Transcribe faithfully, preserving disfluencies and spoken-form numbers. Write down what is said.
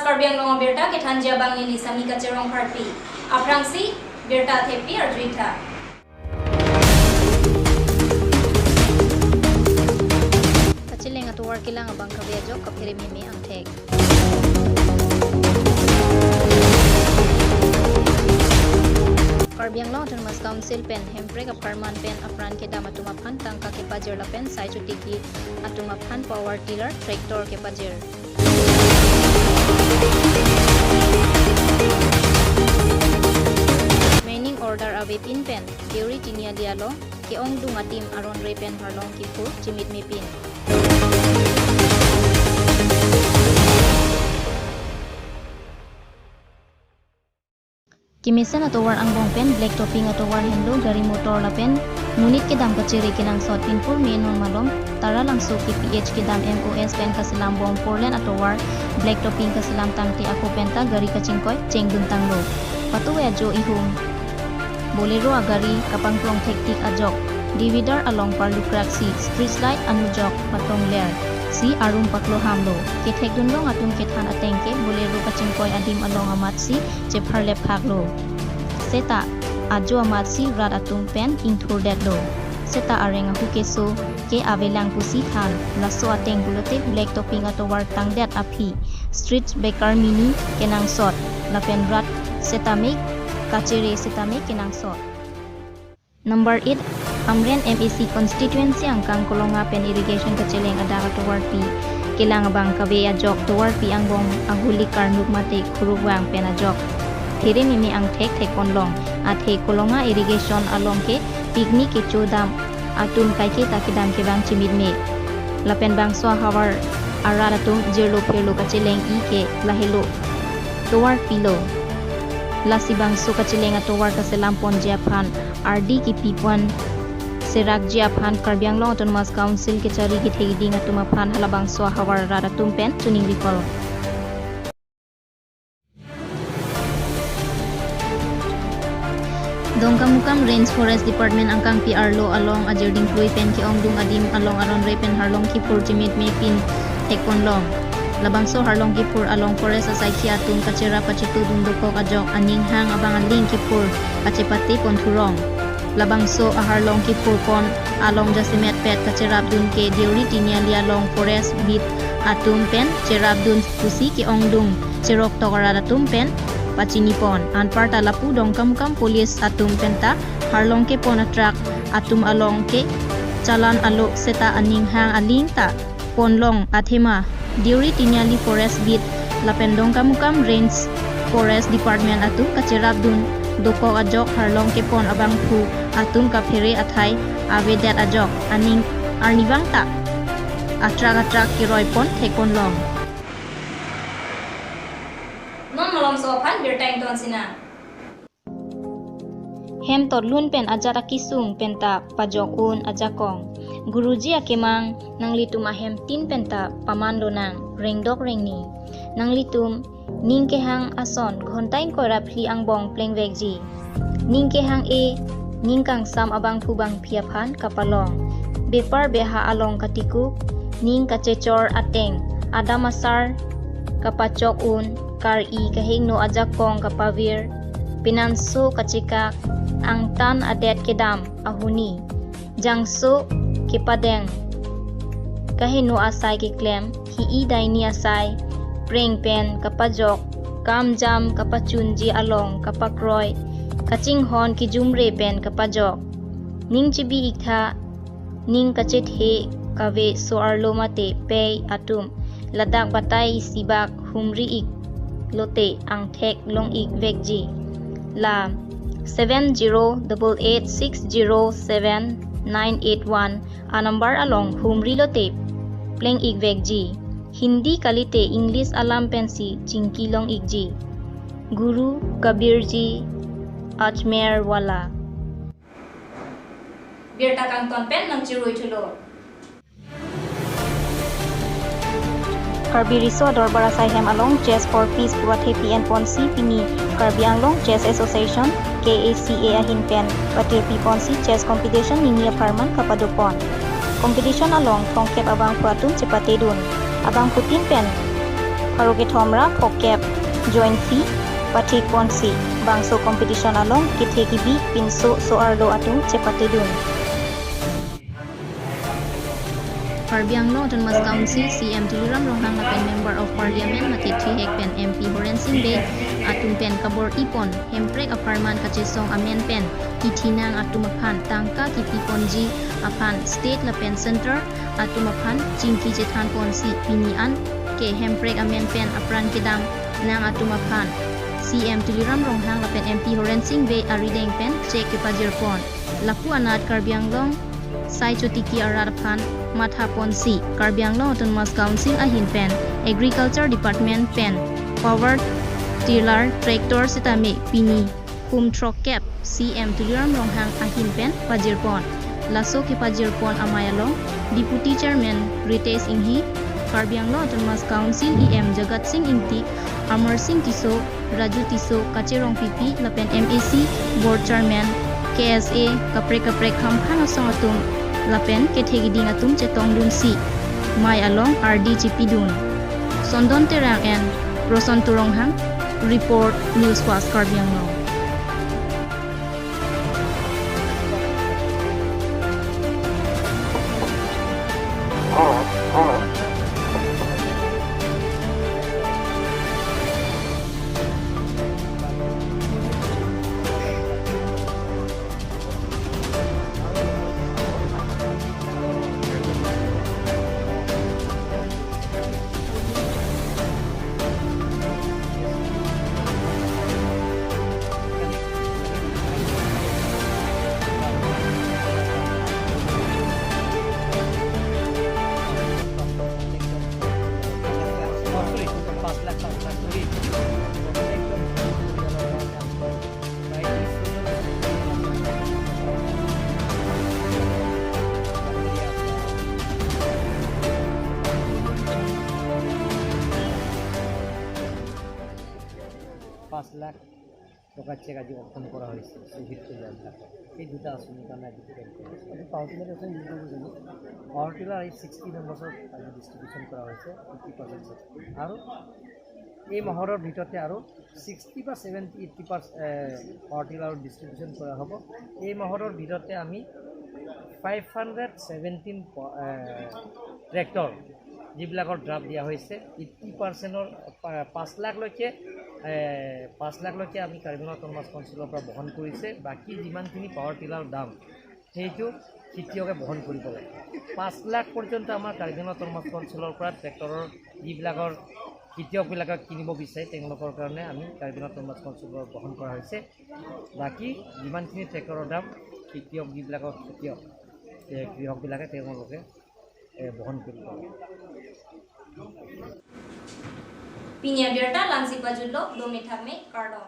Karbi Anglong abirta kethanji abang neli Sami Kachirong Kharpi. Aphrangsi birta thepi arjuitha. Kacheleng atovar kelang abang kave ajok kaphere meme angthek. Karbi Anglong Autonomous Council pen Hemprek apharman pen apran kedam atum aphan tangka kepajir lapen sai chotiki atum aphan power tiller tractor kepajir. Mining order avepin pen Deuri Tiniali along ke-ongdung adim aron re pen harlong kiphur chimit mepin. Kemesen atovar angbong pen black topping atovar henlo gari motor lapen monit kedam kachere kenangsot pinpur me non malom Taralangso K P H kedam M O S pen kaselam bom four lane atovar black topping kaselam tangte ako penta gari kachingkoi chengdun tanglo. Patuve ajo ihum Bolero agari kapangplong thektik ajok divider along parlu kraksi street light anujok patong ler si arum paklo hamlo. Kethekdun long atum kethan ateng ke Bolero kachingkoi adim along amatsi chepharlep phaklo. Seta ajo amatsi rat atum pen ingthurdetlo. Seta areng ahu keso ke avelang pusi than. Laso ateng pulote black topping atovar tangdet aphi street bekar mini kenangsot lapen rat setame kachere setame kenangsot. Number eight, Amren M A C constituency angkang Kolonga pen irrigation kacheleng adak atovarpi kelang abang kave ajok tovarpi angbong ahulik karnuk mate khuruk vang pen ajok phere meme angthek thekponlong. Athe Kolonga irrigation along ke picnic kecho dam atum kaike ta kedam kevang chimit me. Lapen bangso ahavar arat atum jirlo phirlo kacheleng-i ke lahelo tovarpilo. Lasi bangso kacheleng atovar kaselam ponji aphan ardi kipipon serakji aphan Karbi Anglong Autonomous Council kechari kethe keding atum aphan halabangso ahavar arat atum pen chuning bikol. Dongkamukam Range Forest Department angkangpi arlo along ajirding plui pen ke-ongdung adim along aron re pen harlong kiphur chimit mepin thekponlong. Labangso harlong kiphur along forest asaikhi atum kacherap kachetudun dokok ajok aning hang abang aling kiphur kachepate pon thurong. Labangso aharlong kiphur pon along jasemet pet kacherapdun ke Deuri Tiniali along forest beat atum pen cherapdun pusi ke-ongdung cheroktok arat atum pen pachini pon. Anparta lapu Dongkamukam police atum penta harlong kepon atruck atum along ke challan alo seta aning hang aling ta ponlong athema Deuri Tiniali forest beat lapen Dongkamukam Range Forest Department atum kacherapdun dokok ajok harlong kepon abangphu atum kaphere athai avedet ajok aning arnivang ta atruck atruck keroi pon thekponlong. Non malomso aphan birta ington sinang. Hem totlun pen ajat akisung penta pajok un ajakong. Guruji akemang, nanglitum ahem tin penta paman lonang, rengdok rengni. Nanglitum ning kehang ason ghonta ingkoi ra phli angbong plengvekji. Ning kehang-e, ning kangsam abangphu bangphi aphan kapalong. Bepar beha along katikuk, ning kachechor ateng, adam asar kapachok un, kar-i kahingno ajakong kapavir, penanso kachekak, angtan adet kedam ahuni, jangso kepadeng, kahingno asai keklem, hi-i daini asai, preng pen kapajok, kamjam kapachunji along kapakroi, kachinghon kijumre pen kapajok. Ning chibi iktha, ning kachethe kave so-arlo mate pei atum ladak batai isibak humri ik lote angthek long ik vekji. La seven zero double eight six zero seven nine eight one anumber along humri lote pleng ik vekji. Hindi kalite English alam pensi chingki long ikji. Guru Kabir Ji Ajmer wala. Birta kangton pen nangchirui thulo. Karbi Riso Adorbar asai hem along Chess for Peace pu athepi enponsi pini Karbi Anglong Chess Association, K A C A ahin pen patirpi ponsi chess competition nini apharman kapadopon. Competition along thomkep abangphu atum chepatedun. Abangphutin pen Pharo kethom ra phokep joint fee pathik ponsi bangso competition along kethe kebi pinso so-arlo atum chepatedun. Karbi Anglong Autonomous Council C M Tuliram Ronghang lapen Member of Parliament mate thihek pen M P Horen Sing Bey atum pen kabor-i pon Hemprek apharman kachesong amen pen kethenang atum aphan tangka kepi ponji aphan state lapen centre atum aphan chingki chethan ponsi pini an ke Hemprek amen pen apran kedam nang atum aphan C M Tuliram Ronghang lapen M P Horen Sing Bey arideng pen chek kepajir pon. Lapu anat Karbi Anglong sai chotiki arat aphan matha ponsi Karbi Anglong Autonomous Council ahin pen Agriculture Department pen power tiller tractor sitame pini kum throkkep C M Tuliram Ronghang ahin pen pajir pon. Laso kepajir pon amei along Deputy Chairman Ritesh Enghi, Karbi Anglong Autonomous Council E M Jagat Sing Ingti, Amar Sing Tisso, Raju Tisso, Kache Rongpipi lapen M A C Board Chairman, K S A kaprek kaprek hamphang asong atum lapen kethe keding atum chetongdunsi mei along ardi chepidun. Sondon Terang and Roson Turonghang report, News Fast Karbi Anglong. পাঁচ লাখ টকা চেক আজি অৰ্পণ কৰা হৈছে শ্বহীদ পৰিয়ালবিলাকক। এই দুটা আঁচনিৰ কাৰণে আজি পেমেণ্ট কৰা হৈছে। আজি পাৱাৰ টিলাৰ আছে, ইউজ কৰিব জানো? পাৱাৰ টিলাৰ এই ছিক্সটি মেম্বাৰ্ছৰ আজি ডিষ্ট্ৰিবিউশ্যন কৰা হৈছে, ফিফটি পাৰ্চেণ্ট। আৰু এই মাহৰ ভিতৰতে আৰু ছিক্সটি বা seventy, eighty percent power tiller distribution কৰা হ'ব। এই মাহৰ ভিতৰতে আমি ফাইভ হাণ্ড্ৰেড ছেভেণ্টিন ট্ৰেক্টৰ যিবিলাকৰ ড্ৰাফ্ট দিয়া হৈছে, এইটি পাৰ্চেণ্টৰ পাঁচ লাখলৈকে, এ, পাঁচ লাখলৈকে আমি কাৰ্বি আংলং অট'নমাছ কাউন্সিলৰ পৰা বহন কৰিছে। বাকী যিমানখিনি পাৱাৰ টিলাৰ দাম, সেইটো খেতিয়কে বহন কৰিব লাগে। পাঁচ লাখ পৰ্যন্ত আমাৰ কাৰ্বি আংলং অট'নমাছ কাউন্সিলৰ পৰা ট্ৰেক্টৰৰ যিবিলাকৰ খেতিয়কবিলাকে কিনিব বিচাৰে, তেওঁলোকৰ কাৰণে আমি কাৰ্বি আংলং অট'নমাছ কাউন্সিলৰ বহন কৰা হৈছে। বাকী যিমানখিনি ট্ৰেক্টৰৰ দাম খেতিয়ক, যিবিলাকৰ খেতিয়ক, এ, কৃষকবিলাকে তেওঁলোকে, এ, বহন কৰিব। Pini abirta la-ansi pajutlo, dome thame, kardom.